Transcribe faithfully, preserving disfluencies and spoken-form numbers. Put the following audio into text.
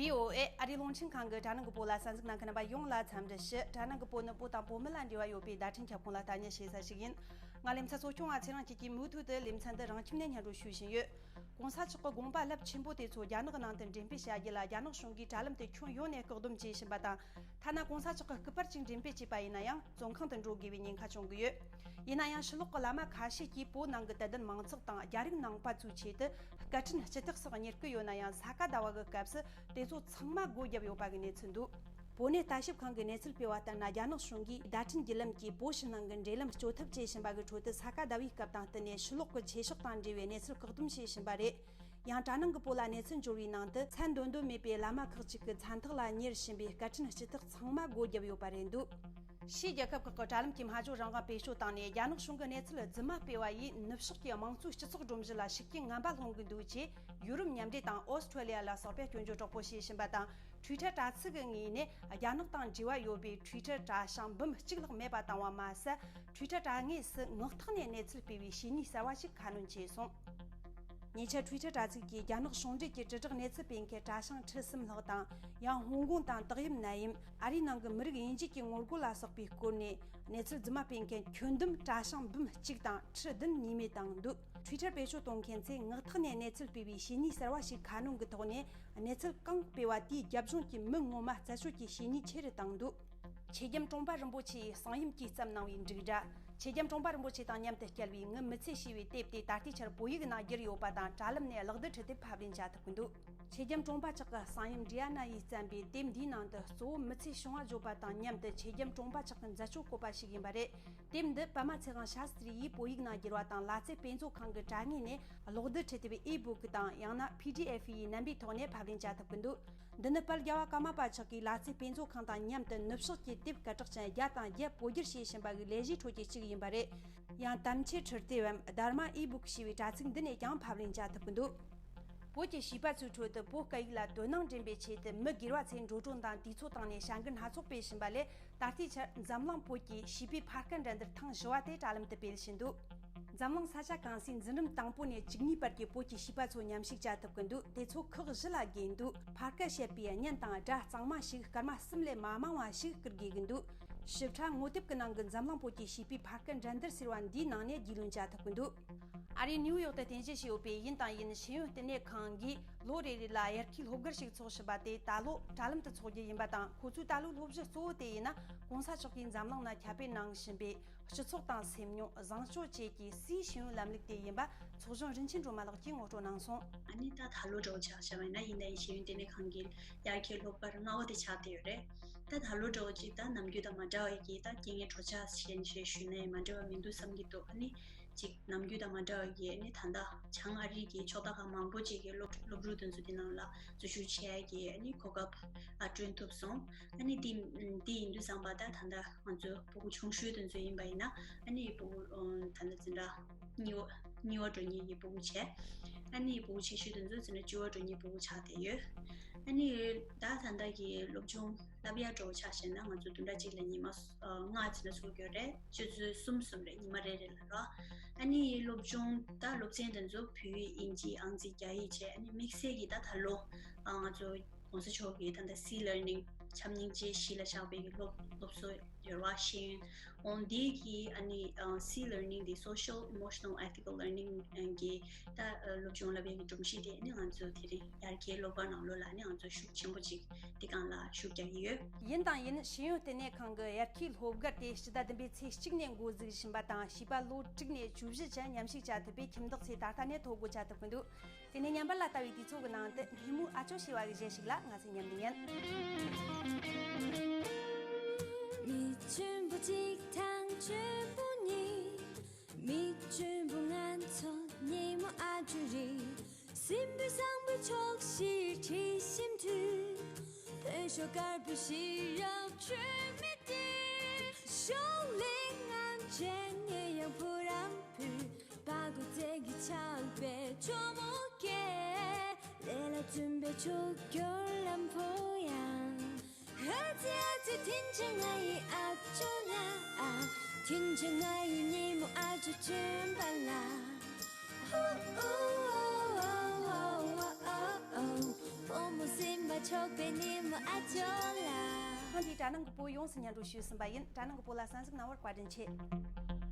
བྷི་ཨོ་ཨེ་ཨ་རིའི་རླུང་འཕྲིན་ཁང་གི་དྲ་ནང་གི་བོད་ལ་གསན་གཟིགས་གནང་མཁན་རྣམ་པ་ཡོངས་ལ་འཚམས་འདྲི་ཞུ། དྲ་ནང་གི་བོད་ནི་བོད་དང་བོད་མི་ལ་འབྲེལ་བ་ཡོད་པའི་བརྡ་འཕྲིན་ཁྱབ་ཁོངས་ལ་ལྟ་ཉན་བྱེད་ས་ཞིག་ཡིན། ང་ལེ་ཚན་གཙོ་སྐྱོང་བ་ཚེ་རིང་སྐྱིད་ཀྱིས་མུ་མཐུད་དུ་ལེ་ཚན་འདི་རང་ཁྱིམ་ནས་སྙན་སྒྲོན་ཞུ་བཞིན་ཡོད། གོང་ས་མཆོག་གི་དགོངས་པ་རླབས་ཆེན་པོ་དེ་ཚོ་རྒྱ་ནག་ནང་དུ་འགྲེམས་སྤེལ་བྱ་རྒྱུ་ལ་རྒྱ་ནག་གཞུང་གིས་དྲ་ལམ་དེ་ཁྱོན་ཡོངས་ནས་བཀག་སྡོམ་བྱས་བཞིན་པ་དང་། ཐ་ན་གོང་ས་མཆོག་གིས་སྐུ་པར་ཅིག་འགྲེམས་སྤེལ་བྱས་པ་ཡིན་ན་ཡང་བཙོན་ཁང་དུ་འགྲོ་དགོས་པའི་ཉེན་ཁ་བྱུང་གི་ཡོད། ཡིན་ན་ཡང་ཕྱི་ལོགས་ཀྱི་བླ་མ་ཁ་ཤས་ཀྱིས་བོད་ནང་གི་དད་ལྡན་མང་ཚོགས་དང་རྒྱ་རིགས་ནང་པ་ཚོའི་ཆེད་དུ་སྐད་འཕྲིན་སྤྱི་ཐག་སོགས་གཉེར་གྱི་ཡོད་ན་ཡང་། ས་ག་ཟླ་བ་གི་སྐབས་སུ་དེ་ཚོ་ཚང་མ་སྒོ་བརྒྱབ་ཡོད་པ་གི་གནས་ཚུལ་འདུག་བོད་གནས་ལྟ་ཞིབ་ཁང་གི་གནས་ཚུལ་སྤེལ་བ་ལྟར་ན། རྒྱ་ནག་གཞུང་གིས་བརྡ་འཕྲིན་བརྒྱུད་ལམ་གྱིས་བོད་ཕྱི་ནང་གི་འབྲེལ་ལམ་གཅོད་ཐབས་བྱེད་བཞིན་པ་གི་ཁྲོད་དུ། ས་ག་ཟླ་བའི་སྐབས་དང་བསྟུན་ནས་ཕྱི་ལོགས་ཀྱི་ཆོས་ཕྱོགས་དང་འབྲེལ་བའི་གནས་ཚུལ་བཀག་སྡོམ་བྱེད་བཞིན་པ་རེད། ཡང་དྲ་ནང་གི་བོད་ལ་གནས་ཚུལ་འབྱོར་བའི་ནང་དུ། མཚན་འདོན་འདོད་མེད་པའི་བླ་མ་ཁག་ཅིག་གི་མཚན་ཐོག་ལ་གཉེར་བཞིན་པའི་སྐད་འཕྲིན་སྤྱི་ཐག་ཚང་མ་སྒོ་བརྒྱབ་ཡོད་པ་རེད་འདུག་ཕྱིའི་རྒྱལ་ཁབ་ཁག་གི་དྲ་ལམ་གྱི་སྨྲ་བརྗོད་རང་དབང་བེད་སྤྱོད་བཏང་ནས། རྒྱ་ནག་གཞུང་གི་གནས་ཚུལ་རྫུན་མ་སྤེལ་བ་ཡིས་ནུབ་ཕྱོགས་ཀྱི་དམངས་གཙོའི་སྤྱི་ཚོགས་སྒྲོམ་གཞི་ལ་ཤུགས་རྐྱེན་ངན་པ་སློང་གི་འདུག་ཅེས་ཡུ་རོབ་མཉམ་འབྲེལ་དང་ཨོ་སི་ཁྲུ་ལི་ཡ་ལ་སོགས་པས་སྐྱོན་བརྗོད་དྲག་པོ་བྱེད་བཞིན་པ་དང་། ཊུའི་ཊར་དྲ་ཚིགས་ཀྱི་ངོས་ནས་རྒྱ་ནག་དང་འབྲེལ་བ་ཡོད་པའི་ཊུའི་ཊར་དྲ་བྱང་འབུམ་གཅིག་ལྷག་མེད་པ་བཏང་བ་མ་ཟད། ཊུའི་ཊར་དྲ་ངོས་སུ་ངག་ཐོག་ནས་གནས་ཚུལ་སྤེལ་བའི་བྱས་ཉེས་གསར་བ་ཞིག་ཁ་སྣོན་བྱས་སོང་། ཉེ་ཆར་ཊུའི་ཊར་དྲ་ཚིགས་ཀྱིས་རྒྱ་ནག་གཞུང་འབྲེལ་གྱི་དྲིལ་བསྒྲགས་གནས་ཚུལ་སྤེལ་མཁན་གྲྭ་ཤང་ཁྲི་གསུམ་ལྷག་དང་། ཡང་ཧོང་ཀོང་དང་ཏག་དབྱིབས་ནད་ཡམས། ཨ་རིའི་ནང་གི་མི་རིགས་དབྱེ་འབྱེད་ཀྱི་ངོ་རྒོལ་ལ་སོགས་པའི་སྐོར་ནས་གནས་ཚུལ་རྫུན་མ་སྤེལ་མཁན་ཁྱོན་བསྡོམས་གྲྭ་ཤང་འབུམ་གཅིག་དང་ཁྲི་བདུན་ཉེས་མེད་བཏང་འདུག་ཊུའི་ཊར་བེད་སྤྱོད་གཏོང་མཁན་ཚོས་ངག་ཐོག་ནས་གནས་ཚུལ་སྤེལ་བའི་བྱས་ཉེས་གསར་བ་ཞིག་ཁ་སྣོན་གྱི་ཐོག་ནས། གནས་ཚུལ་གང་སྤེལ་བ་དེའི་རྒྱབ་ལྗོངས་ཀྱི་མི་ངོ་མ་རྩད་གཅོད་ཀྱི་བྱས་ཉེས་ཆེ་རུ་བཏང་འདུག་ཆོས་རྒྱལ་གྲོང་པ་རིན་པོ་ཆེ་ཡིས་གསང་ཡུམ་གྱིས་བརྩམས་གནང་བའི་འབྲུག་སྒྲ། ཆོས་རྒྱལ་གྲོང་པ་རིན་པོ་ཆེ་དང་མཉམ་དུ་བསྐྱལ་བའི་ངའི་མི་ཚེ་ཞེས་པའི་དེབ་དེ་ད་ལྟའི་ཆར་བོད་ཡིག་ནང་བསྒྱུར་ཡོད་པ་དང་། དྲ་ལམ་ནས་གློག་རྡུལ་ཁྲིད་དེ་ཕབ་ལེན་བྱ་ཐུབ་ཀྱི་འདུག་ཆོས་རྒྱལ་གྲོང་པ་ཆགས་ཀྱི་གསང་ཡུམ་འབྲི་ཡ་ན་ཡིས་བརྩམས་པའི་དེབ་འདིའི་ནང་དུ། གཙོ་བོ་མི་ཚེའི་བྱུང་བ་བརྗོད་པ་དང་མཉམ་དུ། ཆོས་རྒྱལ་གྲོང་པ་ཆགས་ཀྱི་མཛད་སྤྱོད་བཀོད་པ་ཞིག་ཡིན་པ་རེད། དེབ་འདི་པདྨ་ཚེ་དབང་ཤཱ་སྟྲི་ཡིས་བོད་ཡིག་ནང་བསྒྱུར་བ་དང་། ལ་རྩེ་དཔེ་མཛོད་ཁང་གི་དྲ་ངོས་ནས་གློག་རྡུལ་ཁྲིད་དེབ་ཨི་བུག་དང་། ཡང་ན་པི་ཌི་ཨེཕ་ཡི་རྣམ་པའི་ཐོག་ནས་ཕབ་ལེན་བྱ་ཐུབ་ཀྱི་འདུག་འདི་ནི་དཔལ་རྒྱལ་བ་ཀརྨ་པ་མཆོག་གིས་ལ་རྩེ་དཔེ་མཛོད་ཁང་དང་མཉམ་དུ་ནུབ་ཕྱོགས་ཀྱི་དེབ་སྐད་གྲགས་ཅན་བརྒྱ་དང་བརྒྱད་བོད་བསྒྱུར་བྱེད་བཞིན་པ་གི་ལས་གཞིའི་ཁྲོད་ཀྱི་གཅིག་ཡིན་པ་རེད། ཡང་དམ་ཆོས་ཁྲིད་དེབ་འམ་དྷརྨ་ཨི་བུག་ཞེས་པའི་དྲ་ཚིགས་འདི་ནས་ཀྱང་ཕབ་ལེན་བྱ་ཐུབ་ཀྱི་འདུག་བོད་ཀྱི་བྱིས་པ་ཚོའི་ཁྲོད་དུ་བོད་སྐད་ཡིག་ལ་དོ་སྣང་འདྲེན་པའི་ཆེད་དུ། མི་སྒེར་བ་ཚོས་འགྲོ་གྲོན་དང་དུས་ཚོད་བཏང་ནས་བྱ་འགུལ་སྣ་ཚོགས་སྤེལ་བཞིན་པ་ལས། ད་ལྟའི་ཆར་འཛམ་གླིང་བོད་ཀྱི་བྱིས་པའི་ཕ་སྐད་འགྲན་བསྡུར་ཐེངས་བཞི་བ་དེ་དྲ་ལམ་དུ་སྤེལ་བཞིན་འདུག་འཛམ་གླིང་ས་ཆ་གང་སའི་འཛིན་རིམ་དང་པོ་ནས་བཅུ་གཉིས་བར་གྱི་བོད་ཀྱི་བྱིས་པ་ཚོ་མཉམ་ཞུགས་བྱ་ཐུབ་ཀྱི་འདུག་དེ་ཚོ་ཁག་བཞི་ལ་བགོས་འདུག་ཕ་སྐད་བཤད་པའི་བརྙན་དང་སྒྲ་གཙང་མ་ཞིག་སྐར་མ་གསུམ་ལས་མ་མང་བ་ཞིག་བསྐུར་དགོས་ཀྱི་འདུག་ཞིབ་ཕྲ་ངོ་དེབ་ཀྱི་ནང་གི་འཛམ་གླིང་བོད་ཀྱི་བྱིས་པའི་ཕ་སྐད་འགྲན་བསྡུར་ཟེར་བ་འདིའི་ནང་ནས་རྒྱུས་ལོན་བྱ་ཐུབ་ཀྱི་འདུག་ཨ་རིའི་ནིའུ་ཡོག་ཏུ་རྟེན་གཞི་བྱས་ཡོད་པའི་ཡིན་དང་ཡིན་ཤེས་ཡོན་བསྟི་གནས་ཁང་གིས་ལོ་རེ་རེ་ལ་དབྱར་ཁའི་སློབ་སྒར་ཞིག་འཚོགས་བཞིན་པ་དེ་ད་ལོ་དྲ་ལམ་དུ་འཚོགས་རྒྱུ་ཡིན་པ་དང་། ཁོ་ཚོའི་ད་ལོའི་སློབ་གཞི་གཙོ་བོ་དེ་ཡིན་ན། གོང་ས་མཆོག་གིས་འཛམ་གླིང་ན་ཁྱབ་སྤེལ་གནང་བཞིན་པའི་སྤྱི་ཚོགས་དང་སེམས་མྱོང་། བཟང་སྤྱོད་བཅས་ཀྱི་སའི་ཤེས་ཡོན་ལམ་ལུགས་དེ་ཡིན་པ། ཚོགས་གཞོན་རིན་ཆེན་སྒྲོལ་མ་ལགས་ཀྱིས་ངོ་སྤྲོད་གནང་སོང་། ཨ་ནི་ད་ད་ལོ་འདྲ་བོ་ཆ་བཞག་པ་ཡིན་ན། ཡིན་དང་ཡིན་ཤེས་ཡོན་བསྟི་གནས་ཁང་གི་དབྱར་ཁའི་སློབ་སྒར་ལྔ་བ་དེ་ཆགས་བསྡད་ཡོད་རེད། ད་ད་ལོ་འདྲ་བོ་ཅིག་ད་ནམ་རྒྱུན་དང་མ་འདྲ་བ་ཡི་གི་ད་རྐྱེན་ངན་གྲོགས་ཆགས་ཞེས་ཞེས་ཞུས་ནས་མ་འདྲ་བ་མི་འདུག་བསམ་གྱི་འདུག་ཨ་ནི་ཅིག་ནམ་རྒྱུན་དང་མ་འདྲ་བ་གི་ཨ་ནི་ད་ལྟ་བྱང་ཨ་རི་གི་ཕྱོགས་མཐའ་ཁག་མང་པོ་ཅིག་གི་སློབ་སློབ་ཕྲུག་དེ་ཚོ་དེ་ནང་ལ་འཛུལ་ཞུགས་བྱས་ཀྱི་ཨ་ནི་གོ་སྐབས་ཨ་བསྐྲུན་ཐུབ་སོང་། ཨ་ནི་དེ་དེ་ཡིན་དུས་ཙམ་པ་ད་ད་ལྟ་ང་ཚོ་ཕྲུ་གུ་ཆུང་ཤོས་དེ་ཚོ་ཡིན་པ་ཡིན་ན། ཨ་ནི་ཕྲུ་གུ་ད་ལྟ་འཛིན་གྲྭ་གཉིས་པ་གཉིས་པ་འགྲོ་མཁན་གྱི་ཕྲུ་གུ་བྱས། ཨ་ནི་ཕྲུ་གུ་ཆེ་ཤོས་དེ་ཚོ་འཛིན་གྲྭ་བཅུ་པ་འགྲོ་མཁན་ཕྲུ་གུ་ཆགས་བསྡད་ཡོད། ཨ་ནི་ད་ད་ལྟ་གི་སློབ་སྦྱོང་བསླབ་ཡ་འདྲ་བོ་ཆ་བཞག་ན། ང་ཚོ་བདུན་ཕྲག་གཅིག་ལ་ཉི་མ་ལྔ་འཛིན་གྲྭ་ཚུགས་ཡོད་རེད། ཆུ་ཚོད་གསུམ་གསུམ་རེད། ཉི་མ་རེ་རེ་ལ་རོ། ཨ་ནི་སློབ་སྦྱོང་ད་སློབ་ཚན་དེ་ཚོ་བོད་ཡིག་དབྱིན་ཇི་ཨང་རྩིས་རྒྱ་ཡིག་བྱས། ཨ་ནི་དམིགས་བསལ་གྱི་ད་ད་ལོ་ང་ཚོ་གོང་ས་མཆོག་གིས་ད་ལྟ་སི་ལར་ནིང་བྱམས་སྙིང་རྗེ་གཞི་ལ་བཞག་པའི་གི་སློབ་སློབ་གསོ་ཡོད་རེད་བ། ཤེས་ཡོན། འོ་འདི་གི་ཨ་ནི་སི་ལར་ནིང་འདི་Social Emotional Ethical Learning གི་ད་སློབ་སྦྱོང་བསླབ་པའི་གི་སྒྲོམ་གཞི་དེ་ཨ་ནི་ང་ཚོ་དེ་རིང་དབྱར་ཁའི་སློབ་སྒར་ནང་ལོགས་ལ་ཨ་ནི་ང་ཚོ་ཤུགས་ཆེན་པོ་ཅིག་འདི་སྒང་ལ་ཤུགས་རྒྱག་གི་ཡོད། ཡིན་དང་ཡིན་ཤེས་ཡོན་བསྟི་གནས་ཁང་གི་དབྱར་ཁའི་སློབ་སྒར་དེ་སྤྱི་ཟླ་བདུན་པའི་ཚེས་གཅིག་ནས་འགོ་འཛུགས་བཞིན་པ་དང་། བྱིས་པ་ལོ་དྲུག་ནས་བཅུ་བཞི་ཅན་མཉམ་ཞུགས་བྱ་ཐུབ་པའི་ཁྱིམ་བདག་ཚོས་ད་ལྟ་ནས་ཐོ་འགོད་བྱ་ཐུབ་ཀྱི་འདུག་དེ་ནས་ཉམས་པར་ལ་ལྟ་བའི་དུས་ཚོད་ཀྱི་ནང་དུ་སྙན་མོ་ཨ་ཅོ་ཞེས་པ་གི་གཞས་ཤིག་ལ་ང་ཚོས་མཉམ་དུ་ཉན། མི་ཆེན་པོ་གཅིག་དང་ཆེན་པོ་གཉིས། མི་ཆེན་པོ་ང་ཚོ་སྙན་མོ་ཨ་ཅོ་རེད། སྲིན་པོའི་བཟང་པོའི་ཕྱོགས་བཞིར་ཁྲིད་བཞིན་དུས། བོད་ཤོག་དཀར་པོའི་ཤེས་རབ་ཆོས་མེད་དེ། ཤོག་ལེ་ངང་ཅན་ངེས་ཡང་བུ་རམ་བུ། པ་གོ་ཙེ་གི་ཆགས་པའི་ཇོ་མོ་སྐད། ལས་ལ་བརྩོན་པའི་ཕྱུག་འགྱུར་ལམ་བུ་ཡང་། ཨ་ཙི་ཨ་ཙི་ཐིན་ཆེ་ང་ཡི་ཨ་ཅོ་ལ། ཐིན་ཆེ་ང་ཡི་ཉིན་མོ་ཨ་ཅོ་ཆེན་པ་ལ། ཧུ་ཨུ་ཨོ་ཨོ་ཨོ་ཨོ་ཨོ། བུ་མོ་སེམས་པ་ ཆོག་པའི་ཉིན་མོ་ཨ་ཅོ་ལ། ཐེངས་འདིའི་དྲ་ནང་གི་བོད་ཡོངས་སུ་སྙན་སྒྲོན་ཞུས་ཟིན་པ་ཡིན། དྲ་ནང་གི་བོད་ལ་གསན་གཟིགས་གནང་བར་བཀའ་དྲིན་ཆེ།